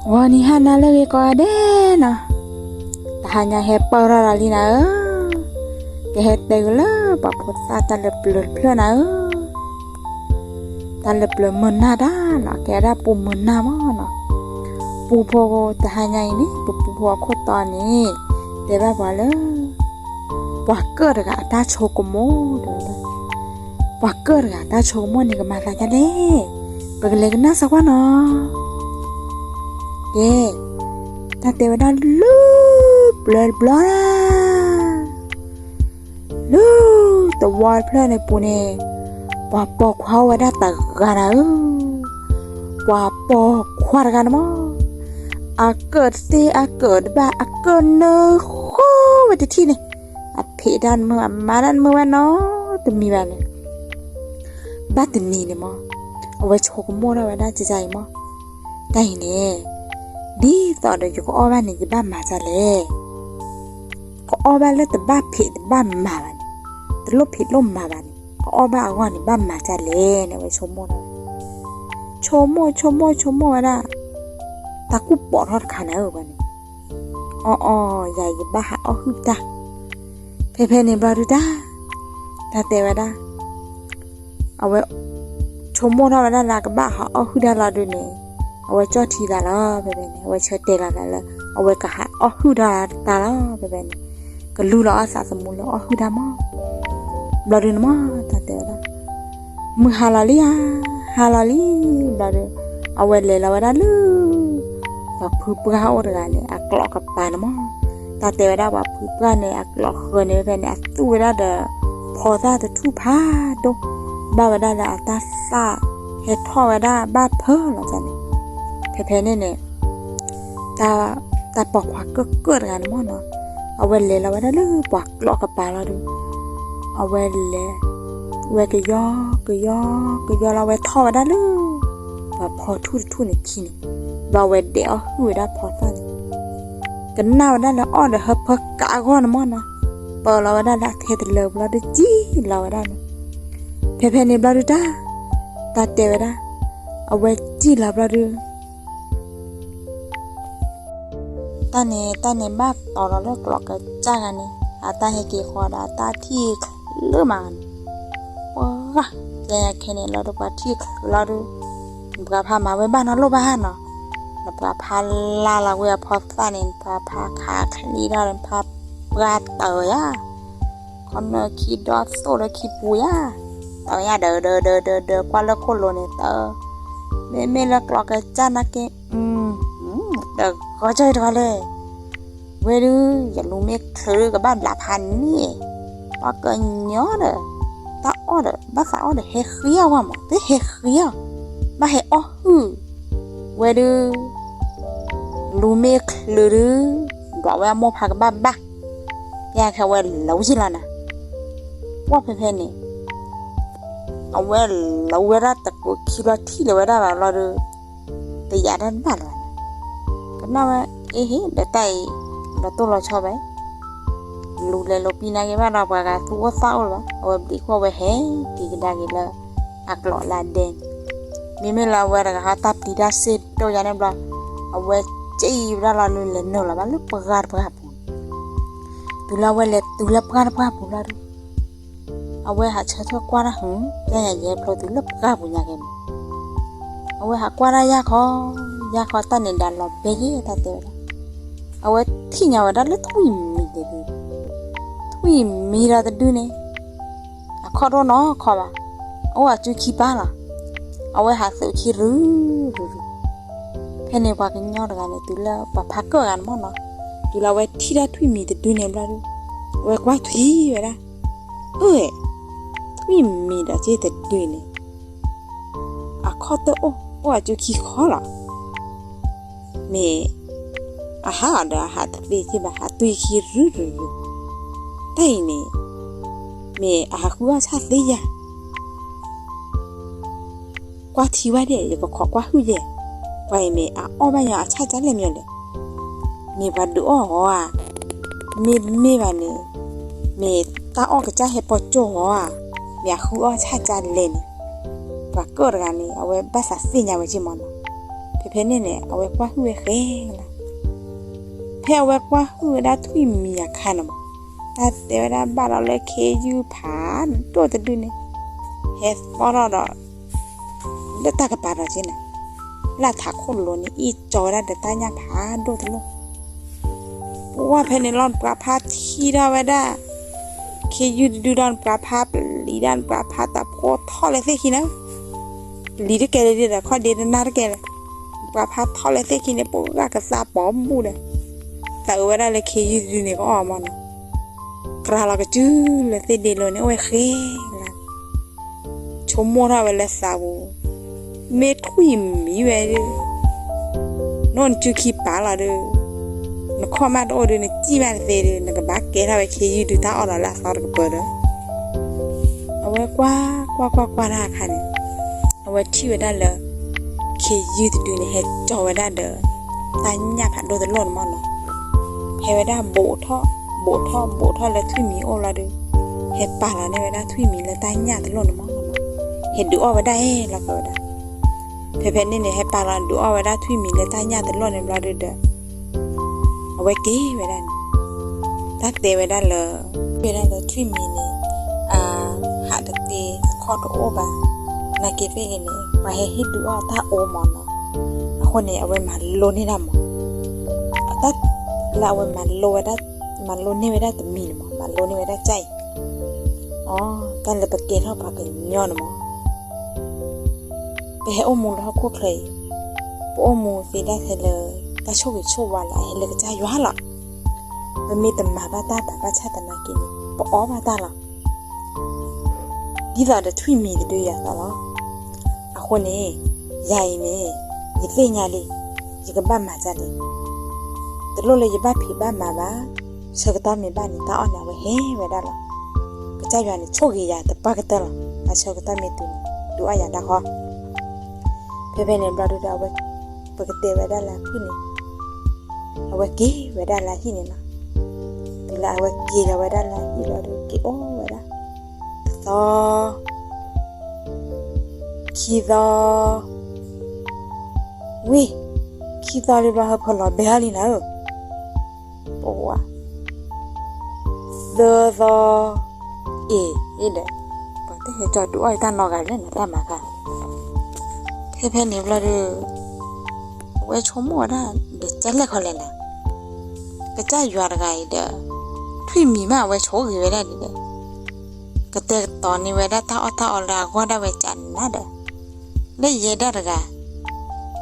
ဂီၤနံၤဟါနၤလၢအဂ့ၤကိးဂၤဒဲးနီၤ, တဟါညါဟဲပၢၢ်ထီၣ်လီၤလံနၤဧၢ, ကဟဲတဲက့ၤလၢပှၤဖိသၣ်တၢ်လၢပျၢၤတဖျၢၣ်နၤဧၢ, တၢ်လၢပျၢၤမုာ်နၢ်တၢ်နီၤ, ကဲဒၣ်ပူမုာ်နၢ်မးနီၤ, ပူဖိတဟါညါအံၤန့ၣ် ပပူဖိအခိၣ်တီန့ၣ် တဲဘၣ်ပှၤလၢ ပှၤကၢၣ်တဂၤအတၢ်ဆိကမိၣ်တဲဝဲဒၣ်, ပှၤကၢၣ်တဂၤအတၢ်ဆိကမိၣ်န့ၣ် ကမၤသးဒ်လဲၣ်, ပကလဲၤကနၣ်စၢၤကွၢ်နီၤ. ကဲ, တၢ်တဲဝဲဒၣ်လၢပျၢၤတဘျီ, လၢသဝီတဖျၢၣ်န့ၣ်ပူၤန့ၣ် ပှၤပိာ်ခွါအိၣ်ဝဲဒၣ်တဂၤနၤဧၢ, ပှၤပိာ်ခွါတဂၤန့ၣ်မး, အကၢၣ်တသ့အကၢၣ်တဘၣ် အကၢၣ်နၢဃီဝဲတထံၣ်န့ၣ်, အဖံးတၢ်တမုာ် အမၤတၢ်တမုာ်ဝဲနီတမံၤဘၣ်န့ၣ်, ဘၣ်တနံၤန့ၣ်မး, အဝဲဆိကမိၣ်ထီၣ်ဝဲဒၣ်ကယၤအံၤမး, တၢ်အံၤန့ၣ် ဒ်သိးဒီးယကအီၣ်ဘၣ်န့ၣ် ယဘၣ်မၤဒ်လဲၣ်, ကအီၣ်ဘၣ်လၢတဘၣ်ဖံးတဘၣ်မၤဘၣ်န့ၣ်, တလိၣ်ဖံးလိၣ်မၤဘၣ်န့ၣ် ကအီၣ်ဘၣ်အဂီၢ်န့ၣ် ဘၣ်မၤဒ်လဲၣ်န့ၣ် အဝဲဆိကမိၣ်ထီၣ်ဝဲ, ဆိကမိၣ်ဆိကမိၣ်ဆိကမိၣ်ဝဲဒၣ်, တၢ်ကူၣ်ပိာ်ထီၣ်တခါန့ၣ်ဝဲန့ၣ်, အီၣ်အီၣ် ယၤယဘၣ်ဟးအီၣ်ဟုၣ်တၢ်, ဖဲဖဲန့ၣ်ဘျီဒုတၢ်, တၢ်တဲဝဲဒၣ် အဝဲဆိကမိၣ်ထီၣ်ဝဲဒၣ်လၢအကဘၣ်ဟးအီၣ်ဟုၣ်တၢ်လီၤဒုန့ၣ်, အဝဲကၠီၣ်ထံသးလီၤ ဖဲဖဲန့ၣ် အဝဲဆၢတဲာ်လီၤသးလၢ အဝဲကဟးအီၣ်ဟုၣ်တၢ်တၢ်လီၤ ဖဲဖဲန့ၣ်, ကလူလီၤအီၣ်သးသမူလၢအီၣ်ဟုၣ်တၢ်မး, ဘျီဒုန့ၣ်မး တၢ်တဲဝဲဒၣ်, မုၢ်ဟါလီၤလံဧါ, ဟါလီၤလံ, ဘျီဒု အဝဲလဲၤလီၤဝဲဒၣ်လၢ ပှၤဖုပှၢ်အိၣ်တဂၤန့ၣ် အကျိးကပၤန့ၣ်မး, တၢ်တဲဝဲဒၣ်ပှၤဖုပှၢ်န့ၣ် အကျိးဃၢၤန့ၣ် ဖဲဖဲန့ၣ် အသူၣ်ဝဲဒၣ်ဒီး ဖီသၣ်တထူၣ်ဖးဒိၣ်, ဘၣ်ဝဲဒၣ်လၢအတၢ်သၣ်ဟဲထီၣ်ဝဲဒၣ်ဘၣ်ဖၢလီၤန့ၣ်, ဖဲဖဲန့ၣ်န့ၣ် တၢ်ပိာ်ခွါကၢၣ်ကၢၣ်တဂၤန့ၣ်မးနီၤ, အဝဲလဲၤလီၤဝဲဒၣ်လၢပှၤကျိးကပၤလီၤဒု, အဝဲလဲၤ ဝဲကယီကယီကယီလီၤ ဝဲထီၣ်ဝဲဒၣ်လၢ ပှၤဖီထူၣ်တထူၣ်န့ၣ်ခံန့ၣ်, ဘျီဝဲဒဲးအီၣ်ဟုၣ်ဝဲဒၣ်ဖီသၣ်န့ၣ်, ကနၣ်ဝဲဒၣ်လၢအီၣ်ဒီးဟၢဖၢကးအဂီၢ်န့ၣ်မးနီၤ, ပၢလီၤဝဲဒၣ်လၢအထဲတလၢာ်ဘျီဒု စံၣ်လီၤဝဲဒၣ်န့ၣ်, ဖဲဖဲန့ၣ်ဘျီဒုတၢ်, တၢ်တဲဝဲဒၣ်, အဝဲစံၣ်လီၤဘျီဒု တၢ်န့ၣ် တၢ်န့ၣ်ဘၣ်တီၤလီၤလၢကျိးကစၢ်ဂၤန့ၣ် အတၢ်ဟဲက့ၤဃီဒီးအတၢ်ထံၣ်ချၢမးန့ၣ်, ပှၤ, ကဲခဲန့ၣ်လီၤဒီးပှၤထံၣ်ချၢလီၤဒု, နပှၤဖးမၤဝဲဘၣ်နီတလိၣ်ဘၣ်နီၤ, နပှၤဖးလၢ်လီၤဝဲအဖီသၣ်န့ၣ် နပှၤဖးခးချံထီၣ် နပှၤပှၢ်တၢၢ်ယါ ခီနၢခံဒီသိၣ်လၢခံပူၤယါ, တၢ်ယါဒီးဒီးဒီးဒီးဒီးကွၢ်လၢခိၣ်လိၤန့ၣ်တၢ်, မ့မ့ၢ်လၢကျိးကစၢ်နာ်က့, ဒီးဂီၤကၢၢ်တဂီၤလဲၣ်, ဝဲဒုး ယလူၤမ့ၢ်ချုးကဘၣ်ဘျးဖးန့ၣ်, ပှၤကညီဒီး တၢ်အီၣ်ဒီး ဘၣ်သးအီၣ်ဒီးဟဲဃ့အီၣ်ဝဲမး တဟဲဃ့အီၣ်, ဘၣ်ဟဲအီၣ်ဟုၣ်, ဝဲဒုး လူၤမ့ၢ်ချုးဒုး ဒွးဝဲအမိၢ်ဖးကဘၣ်ဘၣ်, ယါခဲဝဲလၢဝံၤလီၤနၤ, ပှၢ်ဖဲဖဲန့ၣ် အဝဲလၢဝဲဒၣ်တကိးခံဘျီထံၣ်လၢၤဝဲဒၣ်ဘၣ်ဘျီဒုး, တယာ်တၢ်တဘၣ်လၢၤဘၣ်န့ၣ်, ကနၣ်ဝဲ အ့ဟ့ၣ် ဒီးတၢ်အံၤ လီၤတိၢ်လီၤဆီဝဲ လူၤလဲၤလိာ်ပံနာ်က့ၤဘၣ်ဒီးပှၤဂၤသူၣ်အိၣ်သးအိၣ်လၢၤဘၣ်, အဝဲဘျံးခိၣ်ဝဲဟဲက့ၤကဒါက့ၤလၢ အကျိးလၢအဒဲန့ၣ်, မ့မ့ၢ်လၢအဝဲတဂၤဟီတၢ်ပျံၤတၢ်စ့ၢ်ဒိၣ်ယါန့ၣ်ဘျီ, အဝဲစံၣ်ဝဲဒၣ်လီၤလၢလဲၤနုာ်လီၤဘၣ်လၢပှၢ်တပှၢ်ပူၤန့ၣ်, တုၤလၢအဝဲလဲၤတုၤလၢပှၢ်တပှၢ်ပူၤလီၤဒုး အဝဲဟးဆၢထၢၣ်ကွၢ်တၢ်ဟုၣ်, ကဲညါယဟဲဖျိတုၤလၢပှၢ်ပူၤညါက့ၤန့ၣ်, အဝဲဟးကွၢ်တၢ်ယၢ်ခီ, ယၢ်ခီတၢ်န့ၣ်ဒၣ်လီၤဘဲယဲၢ်တၢ်တဲဝဲဒၣ်, အဝဲထံၣ်ညါဝဲဒၣ်လၢထွံၣ်မံၤတဒု, ထွံၣ်မံၤဒီးတဒုန့ၣ်, အခီၣ်ဒိၣ်နီၢ်ခီဘၣ်, အအိၣ်အစုခံပၢ်လီၤ, အဝဲဟးသုးခံရုရုရု, ဖဲန့ၣ်ပှၤကညီတဂၤန့ၣ် တုၤလၢပှၤဖးကၢၣ်ဂၤန့ၣ်မ့ၢ်နီၤ, တုၤလၢအဝဲထံၣ်တၢ်ထွံၣ်မံၤတဒုန့ၣ်ဘျီဒုး, အဝဲကွၢ်ထွံၣ်ဝဲဒၣ်, အၢ, ထွံၣ်မံၤဒီးက့တဒုန့ၣ်, အခီၣ်တအိၣ်, အိၣ်အစုခံခီလီၤ, မ့ၢ်အဟးအီၤဒီးအဟးတသ့က့ဘၣ် ဟးသွံၣ်ခံရုရုရု, တၢ်အံၤန့ၣ်, မ့ၢ်အဟးဃုအီၣ်ဆၣ်သ့ယၤ ကွၢ်ထံဝဲဒၣ် ယကခိးကွၢ်ဟုၣ်ယဲၢ်, ပှၤအံၤမ့ၢ်အအီၣ်ဘၣ်ညီအဆၣ်ကၢ်လဲၣ်မ့ၢ်လဲၣ်, မ့ၢ်ပှၤဒုးအီၣ်အီၤဧါ, မ့တမ့ၢ်ဘၣ်န့ၣ်, မ့ၢ်တၢ်အီၣ်ကစၢ်ဟဲပိာ်ကၠိအီၤဧါ, မ့ၢ်အဃုအီၣ်ဆၣ်ကၢ်လဲၣ်န့ၣ်, ပှၤကၢၣ်တဂၤန့ၣ် အဝဲဘၣ်သးသ့ၣ်ညါဝဲက့မ့ၢ်နီၤ, ဖဲဖဲန့ၣ်န့ၣ် အဝဲကွၢ်ဟုၣ်ဝဲဃဲလီၤ. ဖဲအဝဲကွၢ်ဟုၣ်ဝဲဒၣ်ထွံၣ်မံၤအခါန့ၣ်မး, တၢ်တဲဝဲဒၣ်ဘၣ်ဒီးလၢခ့ယုၢ်ဖးဒိၣ်တဒုန့ၣ် ဟဲသီၣ်ထီၣ်ဒီး လၢတၢ်ကပၤဒီးက့န့ၣ်, လၢထးခိၣ်လိၤန့ၣ် အ့ၣ်ကၠီဝဲဒၣ်ဒီးတၢ်ညၣ်ဖးဒိၣ်တလိၣ်. ပဝဲဖဲန့ၣ်လီၤ နပှၤဖါထံၣ်ထီၣ်ဝဲဒၣ် ခ့ယုၢ်တဒုဒီး နပှၤဖါပျံၤဒၣ် နပှၤဖါတၢ်ဖိထီၣ်လဲၤသ့ၣ်ခံန့ၣ်, ပျံၤတကဲလၢၤဒီး ခီၣ်ဒ့တနၢ်တကဲလၢၤ, နပှၤဖါထီၣ်လဲၤသ့ၣ်ခံန့ၣ် ပှၤဂၤကသးပီၤဘူၣ်ဒီး သးအုးဝဲဒၣ်လၢခ့ယုၢ်တဒုန့ၣ်ကအီၣ်မးနီၤ, ကြၢးလီၤကစုလၢသ့ၣ်ဒ့လိၤန့ၣ် အိၣ်ဝဲဃဲလီၤ. ဆိကမိၣ်ထီၣ်ဝဲလၢသးပူၤ, မ့ၢ်ထွံၣ်မံၤဝဲဒုး နအိၣ်နစုခံပာ်လီၤဒီး နခီၣ်မးတအိၣ်ဒီး နစံၣ်မးတသ့ဒီး နကဘၣ်ကဲထီၣ်ဝဲခ့ယုၢ်ဒုးတၢ်အီၣ်ဒီးလၢအသီတကပၤဒီး, အဝဲကွၢ်ကွၢ်ကွၢ်ကွၢ်တၢ်အခါန့ၣ်, အဝဲထံၣ်ဝဲဒၣ်လၢ ခ့ယုၢ်တဒုန့ၣ် ဟဲကၠီဝဲဒၣ်ဒီး တၢ်ညၣ်ဖးဒိၣ်တလိၣ်န့ၣ်မးနီၤ, ဟဲဝဲဒၣ်ဘူးထီၣ် ဘူးထီၣ် ဘူးထီၣ်လၢထွံၣ်မံၤအိၣ်လီၤဒီး ဟဲပာ်လီၤန့ၢ်ဝဲဒၣ်ထွံၣ်မံၤလၢတၢ်ညၣ်တလိၣ်န့ၣ်မးနီၤ, ဟဲဒုးအီၣ်ဝဲဒၣ်လီၤကဝဲဒၣ်. ဖဲဖဲန့ၣ်န့ၣ် ဟဲပာ်လီၤဒုးအီၣ်ဝဲဒၣ်ထွံၣ်မံၤလၢတၢ်ညၣ်တလိၣ်န့ၣ်ဘျီဒုးဒီး အဝဲက့ၤဝဲဒၣ်န့ၣ်, တၢ်တဲဝဲဒၣ်လၢ တဲဝဲဒၣ်လၢထွံၣ်မံၤန့ၣ် အဟးတသ့အခီၣ်တအိၣ်ဘၣ်, နာ်က့သ့ၣ်ဂ့ၤန့ၣ် ပှၤဟဲဟ့ၣ်ဒုးအီၣ်တၢ်အိၣ်မးနီၤ, အဃိန့ၣ် အဝဲမၤလိန့ၢ်ဒၣ်မး, တၢ်လၢအဝဲမၤလိဝဲဒၣ်, မၤလိန့ၢ်ဝဲဒၣ်တမံၤန့ၣ်မး မၤလိန့ၢ်ဝဲဒၣ်ကၢ်အံၤ, အ တၢ်လၢပကဲထီၣ်ပှၤကညီန့ၣ်မး ပဟဲအိၣ်မူလၢဟီၣ်ခိၣ်ချၢအံၤ, ပအိၣ်မူသ့ဒၣ်ထဲလၢ တၢ်ဆိၣ်ဂ့ၤဆိၣ်ဝါလၢအဟဲလၢကစၢ်ယွၤလီၤ. ပမ့ၢ်တမၤဘၣ်တၢ်ဘၣ်ဘၣ်ဆၣ်သနာ်က့န့ၣ် ပအီၣ်ဘၣ်တၢ်လီၤ. ဒ်သိးဒီးထွံၣ်မံၤတဒုယၤသီလီၤ. အဃိန့ၣ် ယၤအံၤန့ၣ် ယသ့ၣ်ညါလံ, ယကဘၣ်မၤဒ်လဲၣ်. တလိၣ်လၢယဘၣ်ဖံးဘၣ်မၤဘၣ်, ဆၢကတီၢ်မ့ၢ်ဘၣ်န့ၣ် တၢ်အီၣ်န့ၣ် အဝဲဟဲဝဲဒၣ်လီၤ. ကစၢ်ယွၤန့ၣ်ဆိၣ်ဂ့ၤယၤတပှၢ်ကတၢၢ်လီၤ. အဆၢကတီၢ်မ့ၢ်တုၤန့ၣ် ဒုးအီၣ်ယၤတၢ်ဃီ. ဖဲဖဲန့ၣ်ဘျီဒုဒီး အဝဲ ပကတဲဝဲဒၣ်လၢအဖုၣ်န့ၣ် အဝဲက့ၤဝဲဒၣ်လၢဟံၣ်န့ၣ်လီၤ. တုၤလၢအဝဲက့ၤလီၤဝဲဒၣ်လၢဟံၣ်လီၤဒီး က့ၤအိၣ်ဝဲဒၣ် တသီ ခံသီ ဝံၤ ခံသီလံဘျီ ဟၢဖၢလီၤဘဲအီၤလံနၤဧၢ, ပဝါ သၢသီ အ့ၣ် အ့ၣ်ဒီး ပှၤတဟဲကၠီဒုးအီၣ်ယတၢ်နီတဂၤလဲၣ်န့ၣ် တၢ်မၤခါ. ဖဲဖဲန့ၣ်ဘျီဒီး အဝဲဆိကမိၣ်ဝဲဒၣ် ဒီးကလဲၣ်ခီလဲၣ်နၤ, ကစၢ်ယွၤတဂၤအံၤဒီး ထွံၣ်မံၤမး အဝဲဆိၣ်ဂ့ၤဝဲဒၣ်ဒ်လဲၣ်, ကတဲာ်ကတီၤန့ၢ်ဝဲဒၣ်တၢ်အီၣ်တၢ်အီလၢအဂီၢ်ဒၣ်ဝဲကန့ၣ်နၤဒီး လၢယဲဒၣ်တဂၤ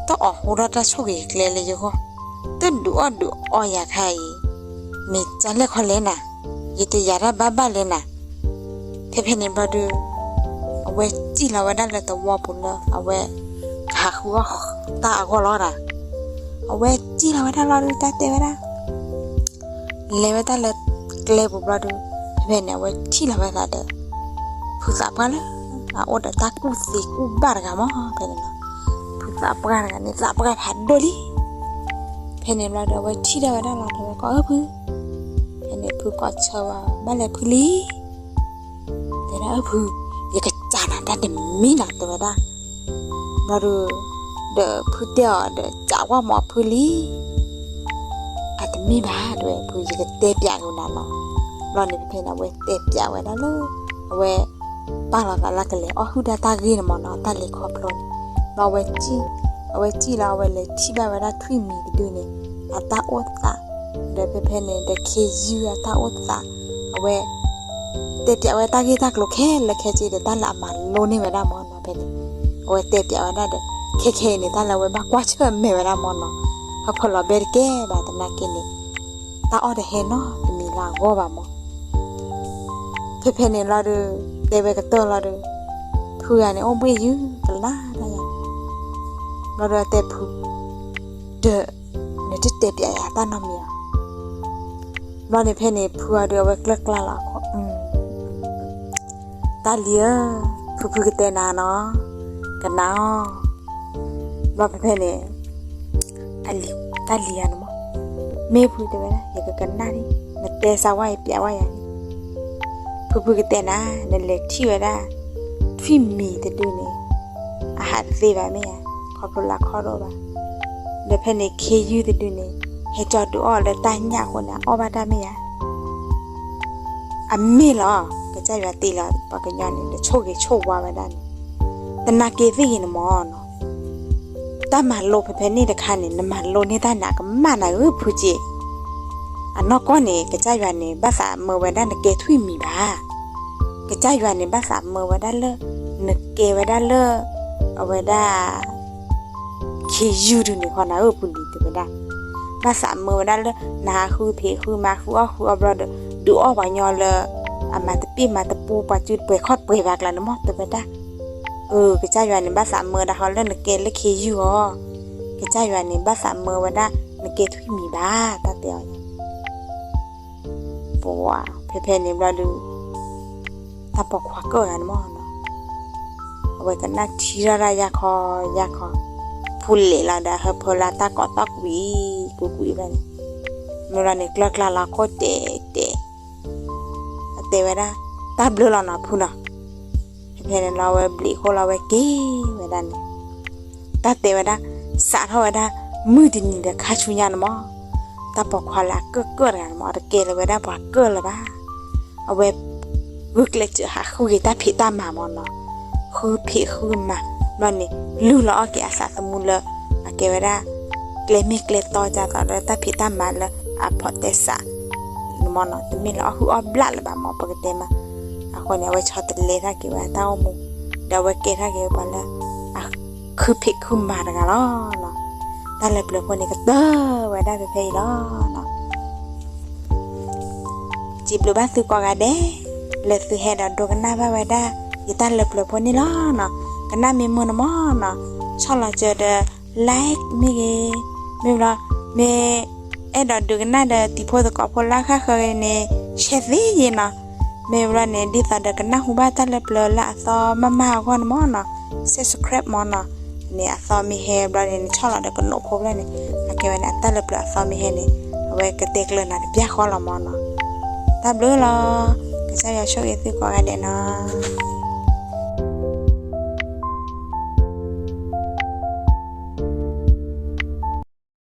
တအီၣ်ဟူထီၣ်တၢ်ဆိၣ်ဂ့ၤကျဲလၢယဂီၢ်, တဒုးအီၣ်ဒုးအီယၤခါအံၤ မ့ၢ်ကလဲၣ်ခီလဲၣ်နၤ, ယတယာ်တၢ်ဘၣ်ဘၣ်လဲၣ်နၤ. ဖဲဖဲန့ၣ်ဘျီဒီး အဝဲစံၣ်လီၤဝဲဒၣ်လၢသဝီပူၤလၢ အဝဲကဟးဃုအီၣ်တၢ်အဂီၢ်လီၤဒီး အဝဲစံၣ်လီၤဝဲဒၣ်လီၤဒီး တၢ်တဲဝဲဒၣ် လဲၤဝဲတၢ်လၢကျဲပူၤဘျီဒီး ဖဲဖဲန့ၣ် အဝဲထံၣ်လီၤဝဲသးဒီး ဖုသးပှၢ်လၢ အအိၣ်ဒီးတၢ်ကူၣ်သ့ကူၣ်ဘၣ်တဂၤမး ဖဲန့ၣ်လီၤ. ဖုသးပှၢ်တဂၤန့ၣ် သးပှၢ်ဖးဒိၣ်လံ. ဖဲန့ၣ်ဘျီဒီး အဝဲထံၣ်ဒၣ်ဝဲဒၣ်လီၤ တဲဝဲ ကီၢ်အၢဖု, ဖဲန့ၣ် ဖုကီၢ်ဆၢဝဲ ဘၣ်လဲၤဖုလံ တဲဒၣ် အၢဖု, ယကစံးနၤတၢ်တမံၤနၤ တဲဝဲဒၣ်. ဘျီဒီး ဒီးဖုတဲအီၤဒီး စံးကွၢ်မးဖုလံ. အတမ့ၢ်ဘၣ် တဲဝဲ ဖု ယကတဲပျးက့ၤနၤလီၤ. ဘျီန့ၣ် ဖဲဖဲန့ၣ် အဝဲတဲပျးဝဲဒၣ်လၢ အဝဲ ပာ်လီၤသးလၢကလဲၤအီၣ်ဟုၣ်ဒၣ်တၢ်ဂ့ၢ်န့ၣ်မးနီၤ တၢ်လဲၤခီဖျိန့ၣ်. ဘျီအဝဲ အဝဲစံၣ်လီၤ အဝဲလဲၤထံၣ်ဘၣ်ဝဲဒၣ်ထွံၣ်မံၤတဒုန့ၣ် အတၢ်အိၣ်သး ဒီးဖဲဖဲန့ၣ် ဒီးခ့ယုၢ်အတၢ်အိၣ်သး အဝဲ တဲပျးဝဲတၢ်ဂ့ၢ်တၢ်ကျိၤခဲလၢာ်ခဲဆ့ဒီး တၢ်လၢအမၤလိန့ၢ်ဝဲဒၣ်မးနီၤ ဖဲန့ၣ် အဝဲတဲပျးဝဲဒၣ်ဒီး ခဲခဲအံၤန့ၣ် တၢ်လၢအဝဲဘၣ်ကွၢ်ဆၢၣ်မဲာ်ဝဲဒၣ်မးနီၤ ဟၢဖၢလီၤဘဲတကဲဘၣ်သနာ်က့န့ၣ် တၢ်အီၣ်တဟဲနီတမံၤလၢအဂီၢ်ဘၣ်မး. ဖဲဖဲန့ၣ်လီၤဒီး တဲဝဲကတၢၢ်လီၤဒီး ဖုဂၤန့ၣ် အိၣ်ဘှ့ၣ်ယုၢ်ကလါတၢ်ယၤ ဘျီဒီးအတဲဖု ဒီး နတတဲပျးယၤတၢ်နီတမံၤလီၤ. ဘျီန့ၣ်ဖဲန့ၣ် ဖုအီၤဒီးအဝဲကျၢၢ်ကျါလီၤအခိၣ် တၢ်လံၤဧၢ, ဖုဖုကတဲနၤနီၤ, ကနၣ်အီၤ. ဘျီဖဲဖဲန့ၣ် အလံၤ တၢ်လံၤဧါန့ၣ်မး, မ့ၢ်ဖုတဲဝဲဒၣ် ယကကနၣ်လံ, နတဲစၢ်ဝဲယပျးဝဲယၤလံ. ဖုဖုကတဲနၤ, နလဲၤထံၣ်ဝဲဒၣ် ထွံၣ်မံၤတဒုန့ၣ် အဟးတသ့ဘၣ်မ့ၢ်ဧါ, ခီဖျိလၢအခီၣ်တအိၣ်ဘၣ်. ဒီးဖဲန့ၣ်ခ့ယုၢ်တဒုန့ၣ် ဟဲကၠီဒုးအီၣ်လၢတၢ်ညၣ်အဃိန့ၣ် အအီၣ်ဘၣ်တၢ်မ့ၢ်ဧါ. အမ့ၢ်လီၤ, ကစၢ်ယွၤတ့လီၤပှၤကညီန့ၣ် တဆိၣ်ဂ့ၤဆိၣ်ဝါဝဲဒၣ်န့ၣ်, သနာ်က့သ့ၣ်ဂ့ၤန့ၣ်မ့ၢ်နီၤ, တၢ်မၤလိဖဲဖဲန့ၣ်တခါန့ၣ် နမၤလိန့ၢ်တၢ်န့ၣ် အကမၣ်နၤဧၢဖုက့. အနီၢ်ကီၢ်န့ၣ် ကစၢ်ယွၤန့ၣ် ဘၣ်သးမၢဝဲဒၣ်နကဲထွံၣ်မံၤဘၣ်. ကစၢ်ယွၤန့ၣ် ဘၣ်သးမၢဝဲဒၣ်လၢ နကဲဝဲဒၣ်လၢ အဝဲဒၣ် ခ့ယုၢ်ဒုန့ၣ်ဃီနၤဧၢဖုန့ၣ် တဲဝဲဒၣ်, ဘၣ်သးမၢဝဲဒၣ်လၢ နဃုဖံးဃုမၤဃုအီၣ်ဃုအီဘျီဒီး ဒုးအီၣ်ပှၤညီလၢ အမၤတပ့ၢ်မၤတပူၤ ပှၤစုပှဲၤခီၣ်ပှဲၤဘၣ်ကျါန့ၣ်မ့ၢ် တဲဝဲဒၣ်. အၢ ကစၢ်ယွၤန့ၣ် ဘၣ်သးမၢဒၣ်ဃီလၢနကဲလၢခ့ယုၢ်အီၤ, ကစၢ်ယွၤန့ၣ် ဘၣ်သးမၢဝဲဒၣ် နကဲထွံၣ်မံၤဘၣ် တၢ်တဲအီၤန့ၣ် ပှၤ ဖဲဖဲန့ၣ်ဘျီဒုး တၢ်ပိာ်ခွါကၢၣ်ဂၤန့ၣ်မ့ၢ်နီၤ, အဝဲကနၣ်ထံထီၣ်ဒၣ်ယၢ်ခီယၢ်ခီ, ဖူလဲၤလီၤဒီးဟၢဖၢလၢတၢ်ကိးသီၣ်ကွံာ် ကွံာ်ကွံာ်ဖဲန့ၣ်, မ့ၢ်လီၤန့ၣ် ကျၢၢ်ကျါလီၤခိၣ်တဲာ်တဲာ်, အတဲဝဲဒၣ်, တၢ်ဘျုးလီၤနီၤဖုနီၤ, ဖဲဖဲန့ၣ်လီၤဝဲဘျံးဃိလီၤဝဲက့ၤဝဲဒၣ်န့ၣ် တၢ်တဲဝဲဒၣ်, စးထီၣ်ဝဲဒၣ် မုၢ်တနံၤဒီးခါဆူညါန့ၣ်မ့ၢ်, တၢ်ပိာ်ခွါလၢအကၢၣ်ကၢၣ်တဂၤန့ၣ်မ့ၢ် အတကဲလၢၤဝဲဒၣ်ပှၤကၢၣ်လၢၤဘၣ်. အဝဲ ဂုာ်ကျဲးစၢးဟးဃုက့ၤတၢ်ဖံးတၢ်မၤမ့ၢ်နီၤ, ဃုဖံးဃုမၤ, ဘျီန့ၣ် လုၢ်လီၤအီၣ်က့ၤအသးသမူလၢ အကဲဝဲဒၣ် ကျဲမ့ၢ်ကျဲတီဒ်သိးလၢတၢ်ဖံးတၢ်မၤလၢအဖိးတဲစး န့ၣ်မ့ၢ်နီၤ, တမ့ၢ်လၢအီၣ်ဟုၣ်အီၣ်ဘျၣ်လၢၤဘၣ်မ့ၢ် ပကတဲမး. အဃိန့ၣ် အဝဲဆီတလဲတၢ်က့ၤဝဲတၢ်အိၣ်မူ, ဒီးအဝဲကဲထီၣ်က့ၤဝဲပှၤလၢ အခုဖံးခုမၤတဂၤလီၤ. တၢ်လၢပျၢၤဖိန့ၣ် ကတၢၢ်ဝဲဒၣ်ဖဲဖဲအံၤလီၤ. စံးဘျုးဘၣ်သုကိးဂၤဒဲး လၢသုဟဲဒီးဒိကနၣ်ဘၣ်ဝဲဒၣ် ယတၢ်လၢပျၢၤဖိန့ၣ်လီၤ. ကနၣ်မ့ၢ်မုာ်န့ၣ်မ့ၢ်နီၤ, ဆီၣ်လီၤစၢၤဒီး like မ့ၢ်ဂ့ၤ, မ့ၢ်ဘျီ မ့ၢ် အဲၣ်ဒိးဒုးကနၣ်ဒီးတံၤဖိသကိးဖိလၢအဃၣ်ဃၢၤဂ့ၤန့ၣ် share သ့ယ့နီၤ. မ့ၢ်ဘျီန့ၣ် ဒ်သိးဒီးကနၣ်ဟူဘၣ်တၢ်လၢပျၢၤလၢအသီမးမးအဂီၢ်န့ၣ်မ့ၢ်နီၤ, subscribe မ့ၢ်နီၤ, န့ၣ်အသီမ့ၢ်ဟဲဘျီန့ၣ် နဆီၣ်လီၤဒီးကနိးဖိဘျီန့ၣ်, အကဲဝဲန့ၣ် အတၢ်လၢပျၢၤအသီမ့ၢ်ဟဲန့ၣ် အဝဲကတဲကျၢၤနၤတပျၢ်ဃီလီၤမ့ၢ်နီၤ. တၢ်ဘျုးလီၤ. ကစၢ်ယွၤဆိၣ်ဂ့ၤသုကိးဂၤဒဲးနီၤ.